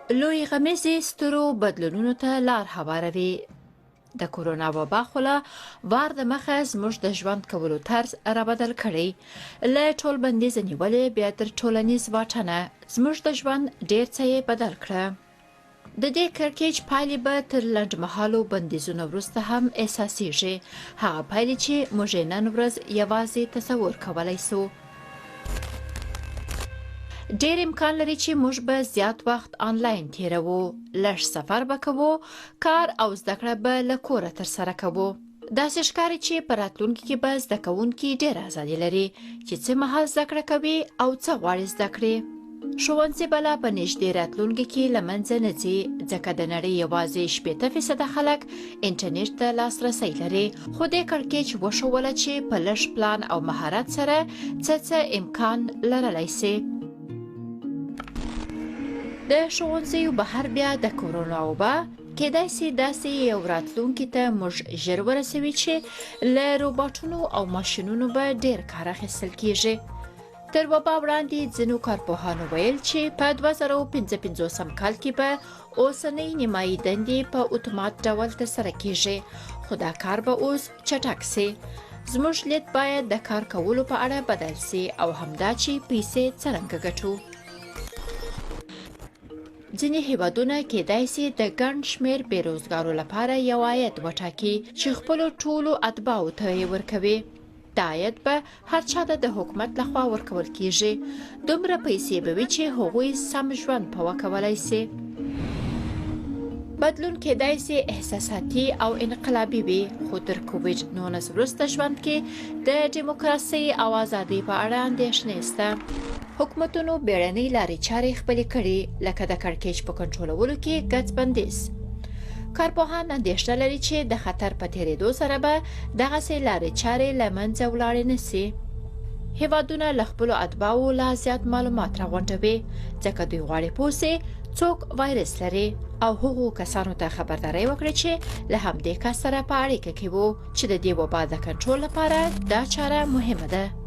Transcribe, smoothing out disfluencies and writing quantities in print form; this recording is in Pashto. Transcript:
لوی غمیزې سترو بدلونونو ته لار هواروي. د کورونا وبا خو لا وار د مخه زموږ د ژوند کولو طرز را بدل کړی. له ټول بندیزه نیولې بیا تر ټولنیز واټنه زموږ د ژوند ډیر څه یې بدل کړه. د دې کړکېچ پایلې به تر لنډمهالو بندیزونو وروسته هم احساسیږي، هغه پایلې چې موږ یې نن ورځ یوازې تصور کولی سو. ډیر امکان لري چې موږ به زیات وخت آنلاین تیروو، لږ سفر به کوو، کار او زده کړه به له کوره ترسره کوو. داسې ښکاري چې په راتلونکي کې به زده کوونکي ډېره ازادي لري چې څه مهال زده کړه کوي او څه غواړي زده کړي. ښوونځي به لا په نږدې راتلونکي کې له منځه نه ځي، ځکه د نړۍ یوازې 60% خلک انټرنیټ ته لاسرسی لري، خو دې کړکېچ وښوله چې په لږ پلان او مهارت سره څه څه امکان لرلی سي. د ښوونځیو بهر بیا د کورونا وبا کېدای سي داسې یو راتلونکي ته موږ ژر ورسوي چې له روباټونو او ماشینونو به ډیر کار اخیستل کیږي. تر وبا وړاندې ځینو کارپوهانو ویل چې په 2055 کال کې به اوسنۍ نیمایي دندې په اتومات ډول ترسره کیږي، خو دا کار به اوس چټک سي. زموږ لید باید د کار کولو په اړه بدل سي او همدا چې پیسې څرنګه ګټو. ځینې هیوادونه کېدای سي د ګڼ شمېر بې روزګارو لپاره یو عاید وټاکي چې خپلو ټولو اتباعو ته یې ورکوي. دا عاید به هر چا ته د حکومت لخوا ورکول کیږي. دومره پیسې به وي چې هغوی سم ژوند په وکولای سي. بدلون کېدای سي احساساتي او انقلابي وي، خو تر کوویډ 19 وروسته ژوند کې د دیموکراسۍ او ازادۍ په اړه اندېښنې سته. حکومتونو بیړنۍ لارې چارې خپلې کړي، لکه د کړکېچ په کنټرولولو کې ګډ بندیز. کارپوهان اندېښنه لري چې د خطر په تېرېدو سره به دغسې لارې چارې له منځه ولاړې نه سي. هیوادونه له خپلو اتباعو لا زیات معلومات راغونډوي، ځکه دوی غواړي پوه سي څوک وایرس لري او هغو کسانو ته خبرداری وکړي چې له همدې کس سره په اړیکه کې وو، چې د دې وبا د کنټرول لپاره دا چاره مهمه ده.